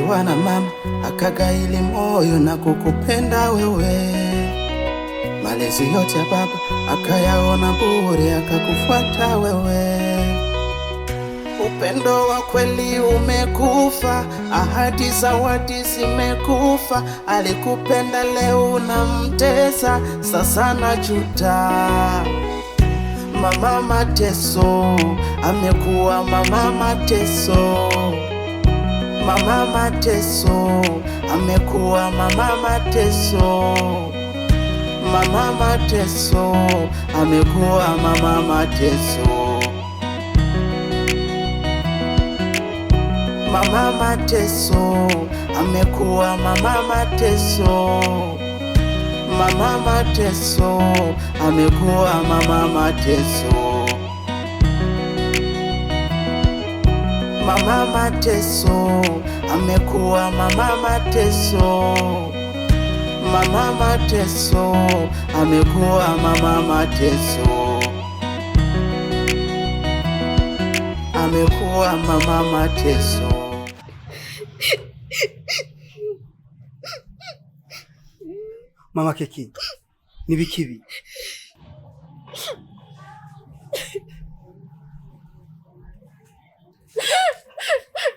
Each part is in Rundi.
Aliyezaliwa na mama akagaili moyo na kukupenda wewe. Malezi yote ya baba akayaona bure, akakufuata wewe. Upendo wa kweli umekufa, ahadi zawadi zimekufa. Alikupenda leo unamtesa, sasa najuta. Mama mateso, amekuwa mama mateso. Mama mateso, amekuwa mama mateso. Mama mateso, amekuwa mama mateso. Mama mateso, amekuwa mama mateso. Mama mateso, amekuwa mama mateso. Mama mateso, amekuwa mama mateso. Mama mateso, amekuwa mama mateso. Amekuwa mama mateso. Mama Keki, nibikibi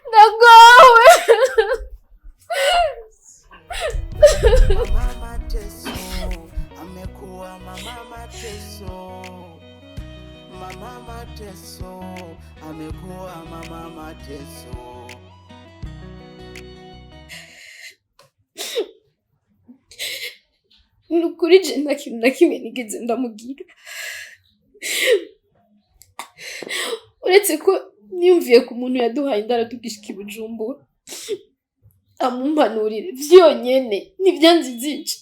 Ndagowe. Mama mateso, amekuwa mama mateso. Mama mateso, amekuwa mama mateso. Ni ukuri je nta kintu na kimwe nigeze ndamubwira, uretse ko niyumviye ku muntu yaduhaye indaro tugishika i Bujumbura amumpanurire vyonyene ntivyanzizije,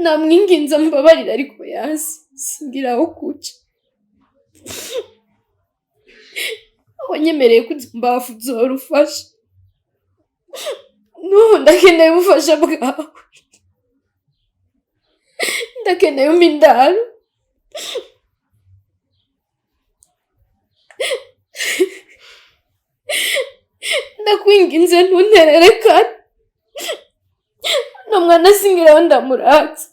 namwinginze ambabarire ariko yanse, singira aho kuja. Wanyemereye ko uzomba hafi uzohora ufasha, n'ubu ndakeneye ubufasha bwawe, ndakeneye umpa indaro. Ndakwinginze ntuntererekane, uno mwana singiraho ndamuratse.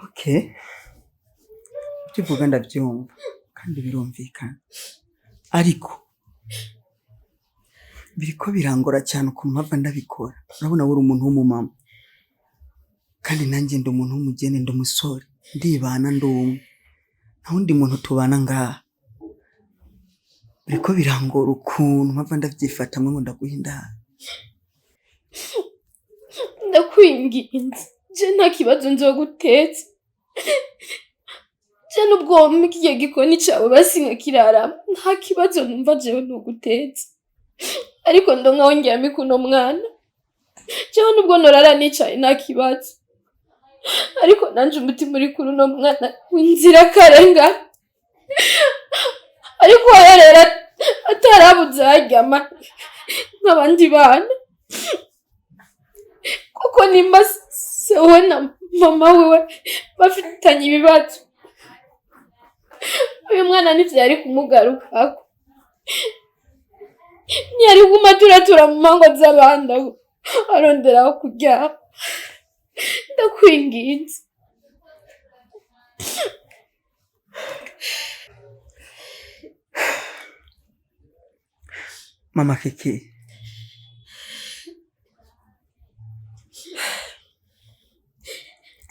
Okay, ibyo uvuga ndabyumva kandi birumvikana, ariko biriko birangora cyane ukuntu mpava ndabikora. Urabona uri umuntu w'umumama kandi nanjye ndi umuntu w'umugeni, ndi umusore, ndibana ndi umwe, nta wundi muntu tubana ngaha. Biriko birangora ukuntu mpava ndavyifatamwo ngo ndaguhe indaro. Ndakwinginze je nta kibazo nzoguteza, je nubwo wompa kirya gikoni cawe basi nkakiraramo nta kibazo numva jewe ntuguteza, ariko ndonka aho ndyamika uno mwana. Jewe nubwo norara nicaye nta kibazo, ariko nanje umutima uri kuri uno mwana w'inzirakarengane, ariko rero atarabuze aho aryama nk'abandi bana, kuko nimba se we na mama wiwe bafitanye ibibazo, uyu mwana ntivyari kumugarukako, ntiyari kuguma aturatura mu mango z'abandi arondera aho kuryama. Ndakwinginze. Mama Keke,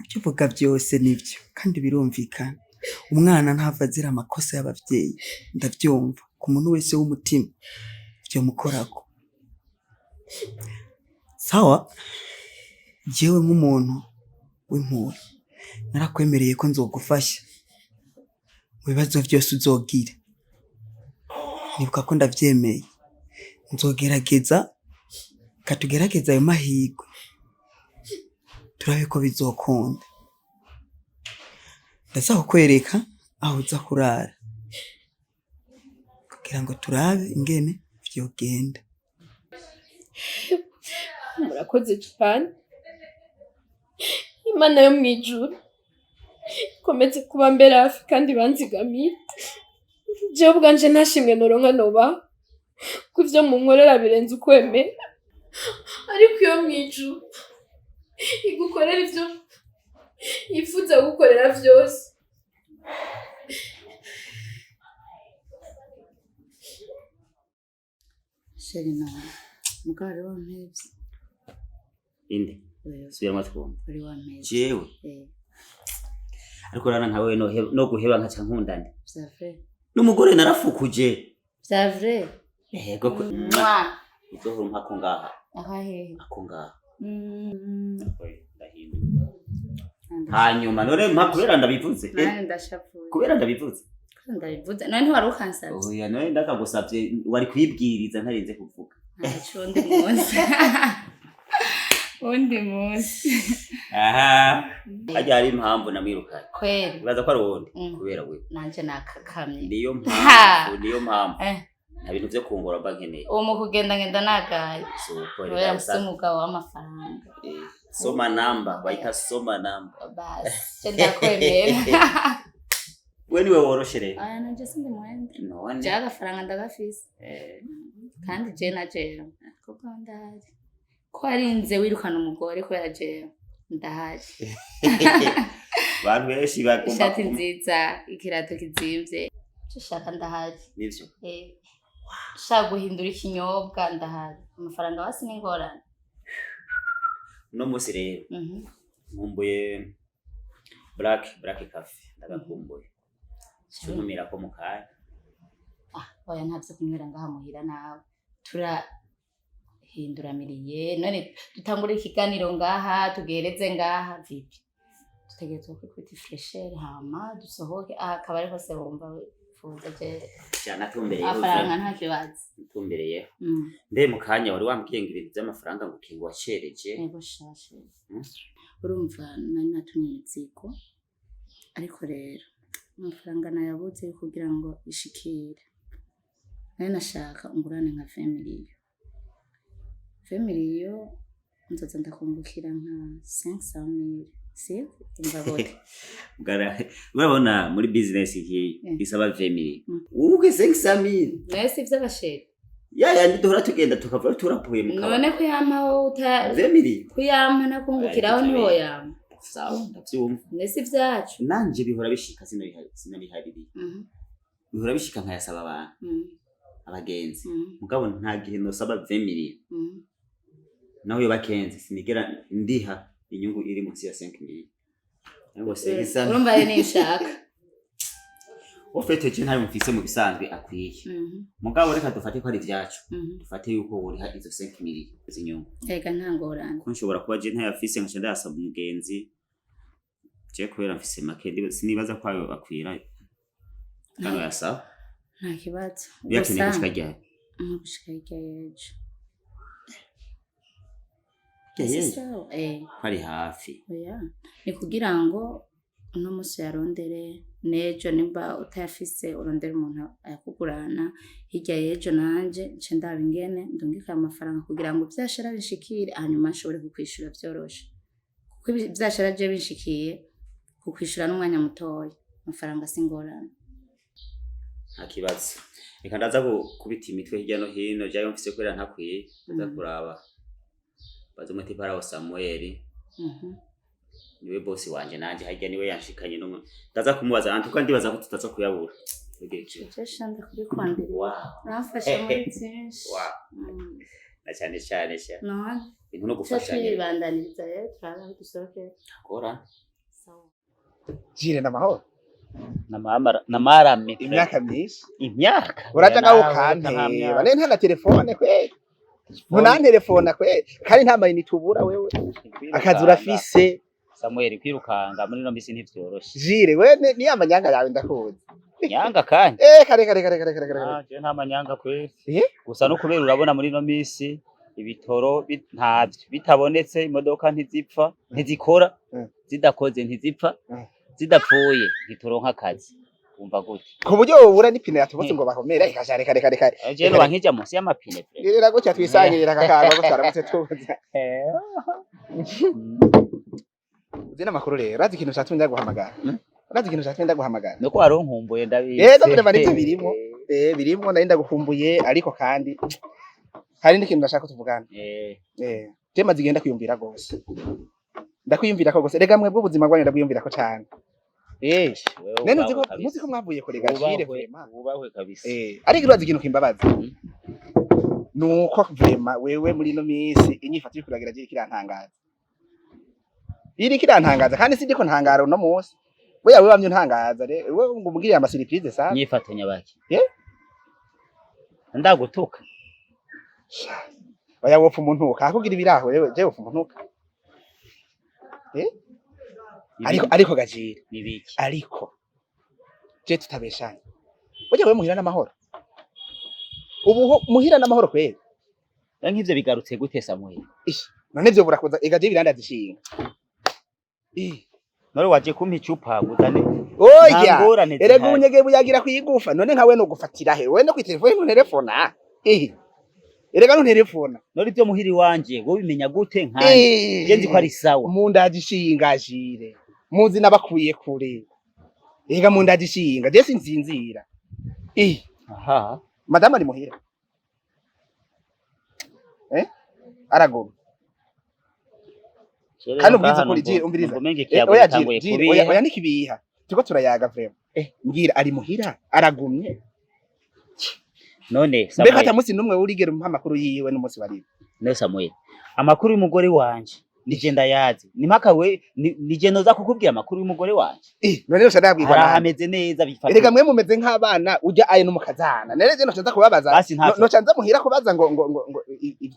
ibyo uvuga byose nibyo kandi birumvikana. Umwana ntava azira amakosa y'abavyeyi, ndavyumva. Ku muntu wese w'umutima vyomukorako. Sawa, jewe nk'umuntu w'impuhwe narakwemereye ko nzogufasha mu bibazo vyose uzogira. Nibuka ko ndavyemeye, nzogerageza katugerageza ayo mahirwe turabe ko bizokunda. Ndaza kukwereka aho uza kurara kugira ngo turabe ingene vyogenda. Murakoze cane. Imana yo mw'ijuru ikomeze kuba mbere hafi kandi banzigamire. Jewe ubwanje ntashimwe noronka nobaha, ko ivyo munkorera birenze ukwemera, ariko iyo mw'ijuru igukorera ivyo yifuza gukorera vyose. Chéri nawe mugabo wari wampevye. Inde? Wewe. Subiramo twumva. Wari wampevye. Jewe? Eh. Ariko rana nkawe no guheba nkaca nkundane Vya vrai. N'umugore narafukuje. Vya vrai. Yego ko. Mwah. Uzohora umpa ako ngaha. Aha hehe? Ako ngaha. Oya, ndahinduka hanyuma none mpa kubera ndabivuze, eh? Nane ndashavuye. Kubera ndabivuze. Kubera ndabivuze. None ntiwari ukansavye? Oya, none ndakagusavye wari kwibwiriza ntarinze kuvuga. Ntaco, undi munsi. Undi munsi. Aha harya hari impamvu namwirukanye. Kweli. Ibaza ko ari uwundi. Mm. Kubera wewe. Nanje nakakamye. Niyo mpamvu, niyo mpamvu. Eh. Nta bintu vyo kungora mba nkeneye. Uwo mu kugenda ngenda nagaye. Si uko. Kubera mfise umugabo w'amafaranga. Soma namba, bayita soma namba. Basi, je ndakwemera. We niwe woroshe rero. Aya nanje sindi mwende. None. Jewe agafaranga ndagafise. Eh, Kandi je na jewe kuko ndahari ko warinze wirukana umugore kubera jewe ndahari. Abantu benshi bagomba Ishati nziza, ikirato kizimvye, ico ushaka ndahari. Nivyo. Eh, ushaka guhindura ikinyobwa ndahari, amafaranga basi n'ingorane. Uno munsi rero nkumbuye black coffee, ndagakumbuye. Cuntumira ko mu kanya. Ah, oya, ntavyo kunywera ngaha muhira nawe turahinduramiriye. None dutangure ikiganiro ngaha tugereze ngaha vipi? Dutegerezwa kwikubita ifraîcheur hama dusohoke aha akabari hose wumva wifuza je. Cyane atumbereye. Amafaranga nta kibazo. Atumbereyeho. Mbe mu kanya wari wambwiye ngo ibintu by'amafaranga ngo ukingo wacereje. Ego shashe. Mm. Urumva nari natumye imizigo, ariko rero amafaranga nayabuze yo kugira ngo ishikire. Nari nashaka ungurane nka 20 millions, 20 millions nzoza ndakumbukira nka 500 mille, si umva gute? Urabona muri business nk'iyi isaba 20 millions. Wowe 500 mille? Nayo si ivy'abasheri. Ya yandi duhora tugenda tukava turapuye mu kabari. None kuyampa wowe uta 20 millions. Kuyampa nakungukiraho. Ariko ntiwoyampa. Sawa, ndavyumva. None si ivyacu. Nanje bihora bishika, sinabihaririye. Bihora bishika nkayasaba abantu, abagenzi. Mugabo nta gihe nosaba 20 millions. Naho yoba kenze sinigera ndiha inyungu iri munsi ya 5 millions. Ntabwo 500. Urumva rero niyo ushaka. Au fait je ntayo mfise mu bisanzwe akwiye. Mugabo reka dufate ko ari ivyacu. Dufate yuko woriha izo 5 millions z'inyungu. Ega nta ngorane. Ko nshobora kuba je ntayafise nkaca ndayasaba umugenzi. Je kubera mfise make sinibaza ko ayo akwira. Kano yasaba. Nta kibazo. Uyakeneye Gusa gushika ryari? Nko gushika hirya y'ejo. Hirya Si y'ejo? sawa? Eh. Ko ari hafi. Oya, ni kugira ngo uno musi uyarondere, n'ejo nimba utayafise urondere umuntu ayakugurana, hirya y'ejo nanje nce ndaba ingene ndungika ayo mafaranga kugira ngo vyashara binshikire, hanyuma nshobore kukwishura vyoroshe, kuko vyashara je binshikiye kukwishura n'umwanya mutoya, amafaranga si ingorane. Nta kibazo. Reka ndaza gukubita imitwe hirya no hino, jayo mfise kubera ntakwiye. Ndaza kuraba. Baza umuti parawo Samuel. Niwe bosi wanje nanje harya niwe yanshikanye no ndaza kumubaza antuka ndibaza ko tutaza kuyabura. Ugire ikibazo. Je shanda kubikwandirira. Uramfasha muri vyinshi. Na cyane cyane sha. None Ibintu no tuca gufashanya. tuyibandaniriza rero turabe aho dusohokera. Kora. Sawa. Jire, n'amahoro? Namarame. Imyaka myinshi. Imyaka. Uraja ngaho ukanteba none nta na telefone kweli, ntunantelefona kweli, kandi nta mayinite ubura wewe, akazi urafise. Samuel, kwirukanga muri ino misi ntivyoroshe. Jire we ni ya manyanga yawe ndakuzi. Nyanga kandi. Eh, kare kare kare kare kare kare. Ah, je nta manyanga kweli. Eh? Gusa no kubera urabona muri ino misi ibitoro ntavyo bitabonetse imodoka ntizipfa ntizikora. Zidakoze ntizipfa. Zidapfuye ntituronka akazi, wumva gute? Ku buryo wobura n'ipine yatobotse ngo bahomere reka reka reka reka. Je noba nkija munsi y'amapine pe. Rero gutya twisangirira akakanga ko twaramutse tuza. Uzi n'amakuru rero, urazi ikintu catumye ndaguhamagara? Urazi ikintu catumye ndaguhamagara? Nuko wari unkumbuye, ndabizi. Yego, vraiment nivyo birimo. Birimwo, nari ndagukumbuye, ariko kandi hari n'ikintu ndashaka ko tuvugana. Je maze igihe ndakwiyumvira gose. Ndakwiyumvira ko gose. Rega mwebwe ubuzima bwanyu ndabwiyumvira ko cane. Wewe Nene uzi ubahwe ko kabisa. muzi ko mwavuye kure gacire Wubahwe, vraiment. wubahwe kabisa. Ariko urazi ikintu kimbabaza? Nuko vraiment wewe muri ino minsi inyifato iriko uragira iriko irantangaza. Iriko irantangaza kandi sindiko ntangara uno munsi. Weya wewe wamye untangaza re, wewe ngo umugirire ama surprise sana. Inyifato nyabaki? Eh? Ndagutuka? Oya, wopfa umuntuka, akugira ibiraho wewe, je wopfa umuntuka. Eh? Ariko gajire. Nibiki? Ariko je tutabeshanye. Burya wewe muhira n'amahoro. Ubu ho muhira n'amahoro kweli. Nk'ivyo bigarutse gute, Samuel? Ish, none vyo burakoza ega je birandazishinga. None waje kumpa icupa guzane? Oya. Nta ngorane Erega zihari. ubunyege buyagira kwigufa, none nkawe no gufatira he? Wewe no kwitelefone ntutelefona. Erega ntutelefona. None ivyo muhiri wanje wowe bimenya gute nkanje? Je nzi ko ari sawa. Mundazishinga jire. Muzi nabakwiye kure. Ega mundazishinga, je sinzinzira. Aha. Madame ari muhira. Eh? Aragoma. Kandi ubwiza ukuri, Jire, umviriza. Umenga Eh, ikiyago oya gitanguye Jire, Jire, oya, kubiha. oya nikibiha. Turiko turayaga vraiment. Mbwira, ari muhira, aragumye. None Mbega Samuel, ata musi numwe urigera umpa amakuru yiwe n'umunsi wariwe. None Samuel, amakuru y'umugore wanje nije ndayazi. Ni mpaka we nije noza kukubwira amakuru y'umugore wanje? None rero ndabwirwa Hari nande? ahameze neza bifata. Erega mwe mumeze nk'abana ujya aye n'umukazana. Nere je noca kubabaza. Basi ntacyo. Noca nza muhira kubaza ngo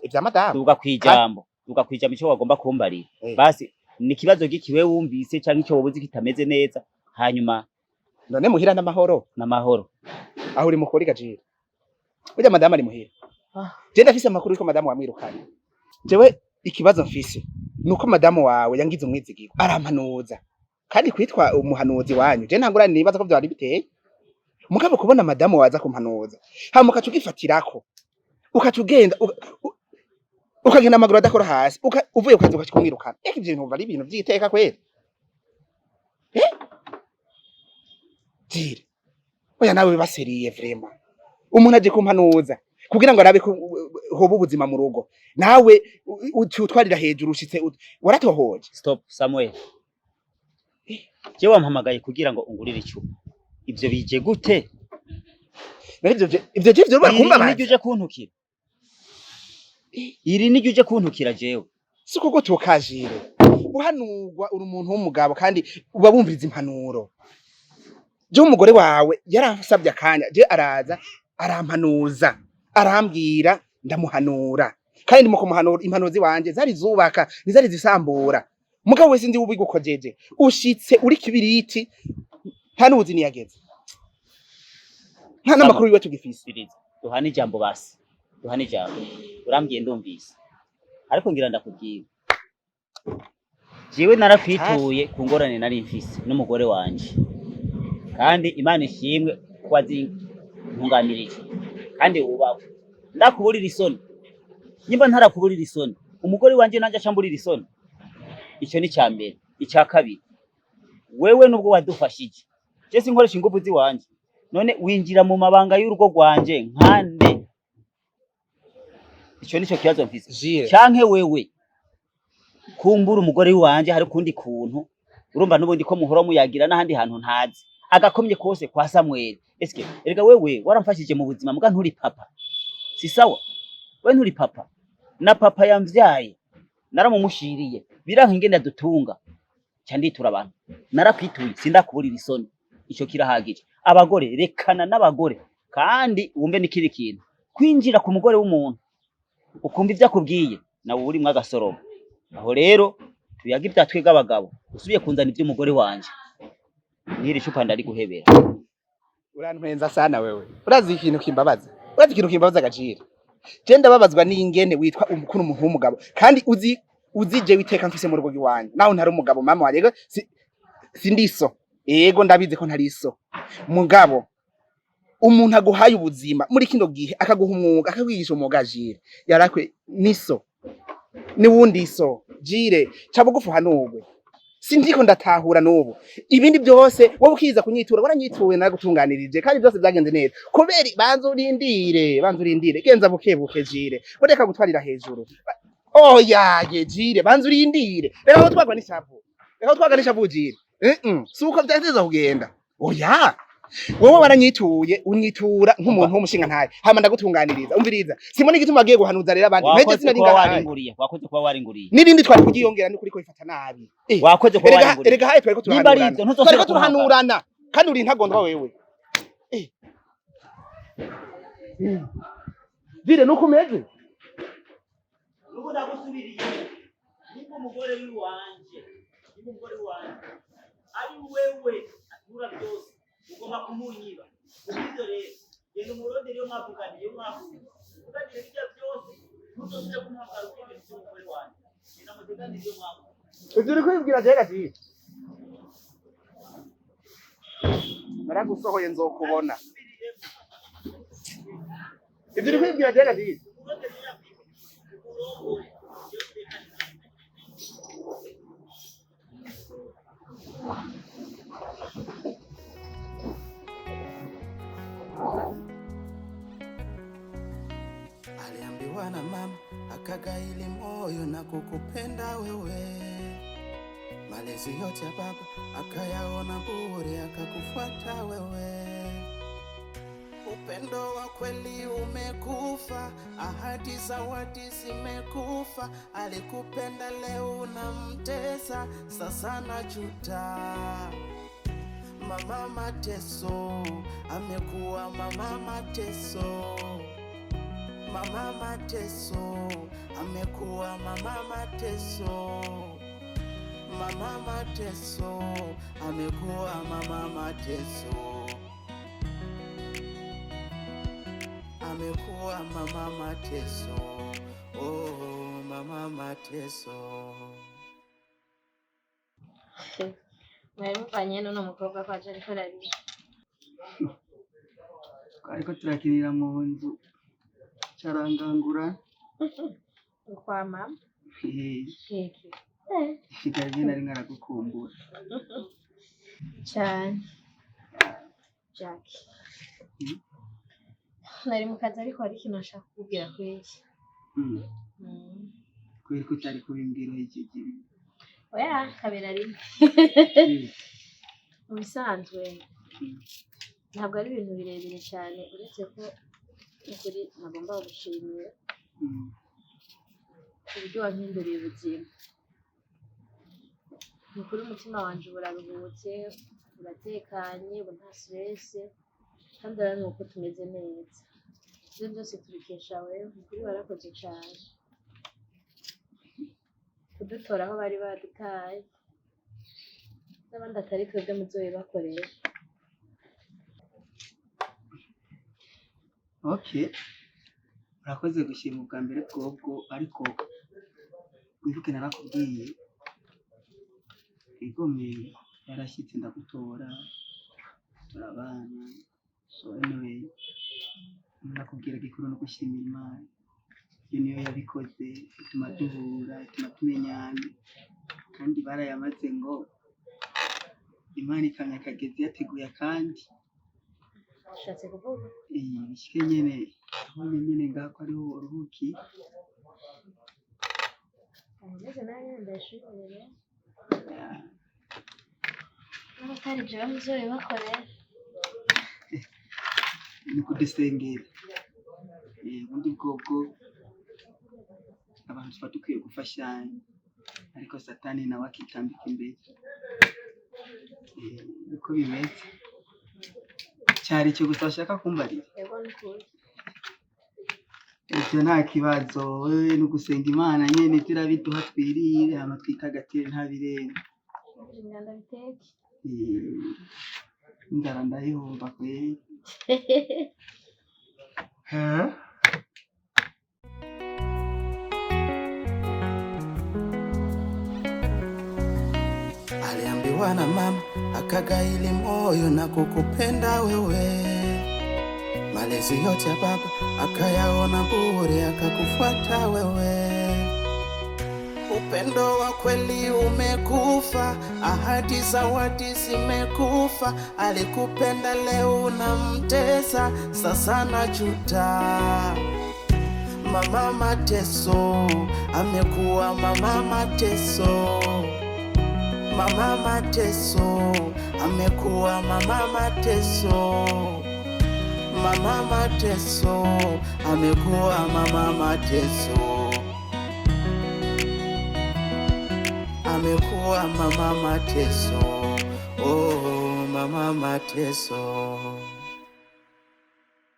ivya madamu. Duga kwijambo. Duga kwijambo ico wagomba kumbarira. Basi ni ikibazo gikiwe wumvise canke ico wobuze kitameze neza, hanyuma None muhira n'amahoro? N'amahoro. Aho uri mukuri gajira. Burya madamu ari muhira. Je ndafise amakuru yuko madamu wamwirukanye. Jewe ikibazo mfise nuko madamu wawe yangize umwizigirwa arampanuza. Kandi kwitwa umuhanuzi wanyu, je ntangura nibaza ko vyari biteye. Mugabo kubona madamu waza kumpanuza, hama ukaca ugifatirako, ukaca ugenda ukagenda amaguru adakora hasi, uvuye kukazi ukaca kumwirukana. Eka ivyo bintu ari ibintu vy'iteka kweli. Eh? Jire. Oya nawe baseriye vraiment. Umuntu aje kumpanuza kugira ngo arabe ko hoba ubuzima mu rugo, nawe utwarira hejuru ushitse waratohoje. Stop, Samuel. Je wampamagaye kugira ngo ungurire icupa. Ivyo bije gute? None ivyo je vyo Iri kumbabaza. niryo uje kuntukira? Iri niryo uje kuntukira jewe? Si kuko tukajire uhanurwa, uri umuntu w'umugabo kandi uba wumviriza impanuro. Je umugore wawe yarasabye akanya, je araza arampanuza, arambwira, ndamuhanura, kandi ndimo kumuhanura impanuro wanje zari zubaka, ntizari zisambura. Mugabo wese ndi ubigukojeje, ushitse uri kibiriti, nta n'ubuzi niyageze, nta n'amakuru yiwe tugifise. Siriza. Duhane ijambo basi. Duhane ijambo. Urambwiye ndumvise. Ariko ngira ndakubwira. Jewe narakwituye ku ngorane nari mfise n'umugore wanje. Kandi Imana ishimwe ko wazintunganirije. Kandi wubahwe. Ndakuburira isoni. Nimba ntarakuburira isoni, umugore wanje nanje acamburira isoni. Ico ni ca mbere. Ica kabiri, wewe nubwo wadufashije, je sinkoresha inguvu ziwanje. None winjira mu mabanga y'urugo rwanje nkande? Ico nico kibazo mfise. Jire. Canke wewe kumbura umugore wanje hari kundi kuntu urumva n'ubundi ko muhora muyagira n'ahandi hantu ntazi agakomye kose kwa Samuel. Eske erega wewe waramfashije mu buzima, muga nturi papa, si sawa. We nturi papa, na papa yamvyaye naramumushiriye, biranka ingene dutunga ca nditura abantu. Narakwituye, sindakuburira isoni, ico kirahagije. Abagore, rekana n'abagore. Kandi wumve n'ikindi kintu, kwinjira ku mugore w'umuntu ukumva ivyo akubwiye, nawe urimwo agasoroma. Aho rero tuyaga ibya twebwe abagabo. Usubiye kunzana ivy'umugore wanje, n'iri cupa ndariguhebera. Urantwenza sana wewe. Urazi ikintu kimbabaza? Urazi ikintu kimbabaza gaciro? Je ndababazwa n'ingene witwa umukuru, umuntu w'umugabo, kandi uzi je witeka mfise mu rugo iwanyu naho ntari umugabo. Mama wanje, ego si, sindiso, ego ndabizi ko ntari so. Mugabo umuntu aguhaye ubuzima muri kino gihe, akaguha umwuga, akakwigisha umwuga, jire yarakwe niso niwundi so. Jire, ca bugufi uhanurwe. Sindiko ndatahura n'ubu. Ibindi byose wowe ukiza kunyitura, waranyituwe nagutunganirije kandi byose byagenze neza. Kubera banza urindire, banza urindire, genza buke buke Jire. Ureka gutwarira hejuru. Oya ye Jire, banza urindire. Reka gutwarwa n'ishavu. Reka gutwarwa n'ishavu Jire. Si uko vyateza kugenda. Oya. Wowe waranyituye, unyitura nk'umuntu w'umushinga ntaye. Hama ndagutunganiriza. Umviriza. Simona igituma agiye guhanuza rero abandi. Mpeje Wakoze sinari kuba ngahaye. waringuriye, wakoze kuba waringuriye. N'irindi twari kugiyongera ni kuri ko ifata nabi. Wakoze kuba Erega waringuriye. erega haye twariko Nimba ari turahanurana. ivyo, ntuzosubira Twariko kumpamagara. turahanurana. Kandi uri intagondwa wewe. Vire nuko umeze. Nubu ndagusubiriye. Nimba umugore w'iwanje, nimba umugore w'iwanje ari wewe atura byose, ugomba kumunyiba. Kubw'ivyo rero, genda umurondere iyo mwavuganiye, iyo mwahuye. Uvuganire bijya byose, ntuzosubire kumuhamagara uko ibintu by'umugore wanje. Genda muteganire iyo mwahuye. Ivyo uri kwibwira je gaciye. Naragusohoye nzokubona. Ivyo uri kwibwira je gaciye. Aliambiwa na mama akagaili moyo na kukupenda wewe. Malezi yote ya baba akayaona bure, akakufuata wewe. Upendo wa kweli umekufa, ahadi zawadi zimekufa. Alikupenda leo unamtesa, sasa najuta. Mama mateso, amekuwa mama mateso. Mama mateso, amekuwa mama mateso. Mama mateso, amekuwa mama mateso. Amekuwa mama mateso. Oh, mama mateso. Mwari muvanye n'uno mukobwa ko aje ariko ararira? Twariko turakinira mu nzu, carangangura. Kwa mama keke. Isigaye nari nkaragukumbura. Cyane Jack. Nari mu kazi, ariko hari ikintu nashaka kukubwira kweri. Kubera ko utari kubimbwira uhejeje? Oya, kabera rimwe. Mu bisanzwe ntabwo ari ibintu birebire cyane, uretse ko ukuri nagomba gushimira uburyo wampinduriye ubuzima. Ni ukuri umutima wanje ubu uraruhutse, uratekanye, ubu nta stress, kandi urabona uko tumeze neza. Ibyo byose tubikesha wewe. Ni ukuri warakoze cyane kudutora aho bari badutaye, n'abandi atari twebwe muzobibakorera. Okay, urakoze gushima ubwa mbere bwobwo, ariko wibuke narakubwiye igome yarashyitse ndagutora, turabana. So anyway, nakubwira gikuru no gushimira Imana, iyo niyo yabikoze ituma duhura, ituma tumenyana. Kandi barayamaze ngo Imana ikamya akagezi yateguye akandi. Ushatse kuvuga? Bishike nyene aho nyene ngaho ko ariho uruhukiye. Nkomeze nanjye ndayishimire, n'abatari jewe muzobibakorera. Ni kudusengera. Ubundi bwobwo abantu tuba dukwiye gufashanya, ariko Satani nawe akitambika imbere. Niko bimeze. Cyari icyo gusa washaka kumbarira? Yego, nukuri. Ibyo nta kibazo, wewe ni ugusenga Imana nyene ivyo irabiduha, twirire hama twitagatire, nta birenze. Inganda biteke. Inzara ndayumva kweri. Aliambiwa na mama akagaili moyo na kukupenda wewe. Malezi yote ya baba akayaona bure, akakufuata wewe. Upendo wa kweli umekufa, ahadi za wadi zimekufa. Alikupenda leo unamtesa, sasa najuta. Mama mateso, amekuwa mama mateso. Mama mateso, amekuwa mama mateso. Mama mateso, amekuwa mama mateso. Amekuwa mama mateso, oh mama mateso.